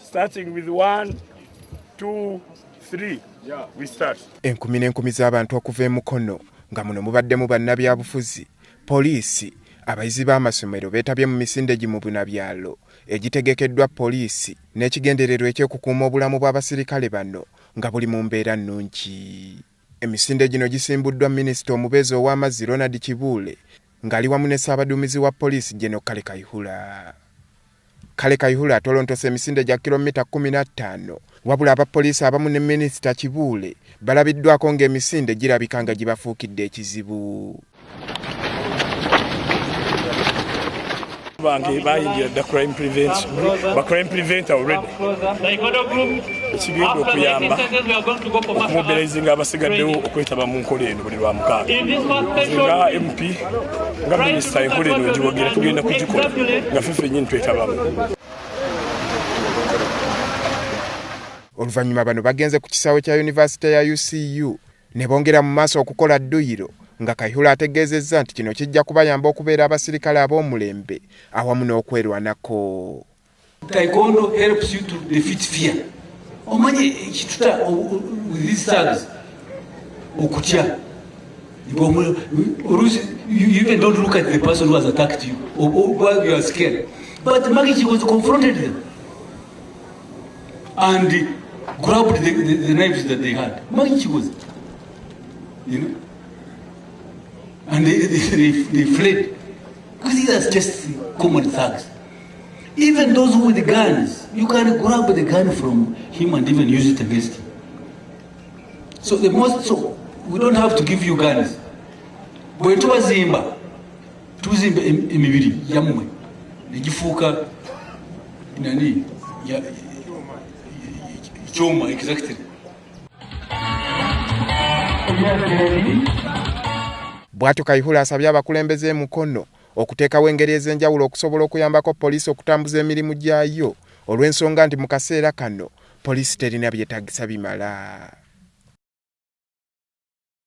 Starting with 1, 2, 3, we start. Enkumi n'enkumi z'abantu okuva e Mukono nga muno mubaddemu bannabyabufuzi, poliisi, abayizi b'amasomero beetabye mu misinde gimubunabyalo egitegekeddwa poliisi n'ekigendererwa eky'okukuuma obulamu bw'abasirikale bano nga buli mu mbeera nnungi. Emisinde gino gisimbuddwa minisita omubeezi ow'amazzi Ronald Kibuule ng'ali wamu ne ssaabaduumizi wa poliisi General Kale Kayihura. Kale Kayihura atolontose emisinde gya kilomita 15 wabula abapoliisi abamu ne minisita Kibuule balabiddwako ng'emisinde girabika nga gibafuukidde ekizibu. Bange bayingira dda crime prevention, ba crime preventer already. Ekigenda okuyamba okumobilizinga abasigaddewo okwetaba mu nkola eno buli Lwamukaaga. Nga MP nga minisita enkola eno ngiwagira, tugenda kugikola nga ffe ffennyini twetabamu. Oluvannyuma bano bagenze ku kisaawe kya yunivasite ya UCU ne bongera mu maaso okukola dduyiro nga Kayihura ategeezezza nti kino kijja kubayamba okubeera abasirikale ab'omulembe awamu n'okwerwanako. Taekwondo helps you to defeat fear. Omanyi ekituta with these thugs okutya. You even don't look at the person who has attacked you or while you are scared. But Maggie Kigozi confronted them and grabbed the knives that they had. Maggie Kigozi, you know. And they fled. Because these are just common thugs. Even those with guns, you can grab the gun from him and even use it against him. So we don't have to give you guns. Bwe tubazimba, tuzimba emibiri yammwe ne gifuuka nani ya kyoma exactly. Bw'atyo Kayihura asabye abakulembeze e Mukono okuteekawo engeri ez'enjawulo okusobola okuyambako poliisi okutambuza emirimu gyayo olw'ensonga nti mu kaseera kano poliisi terina byetaagisa bimala.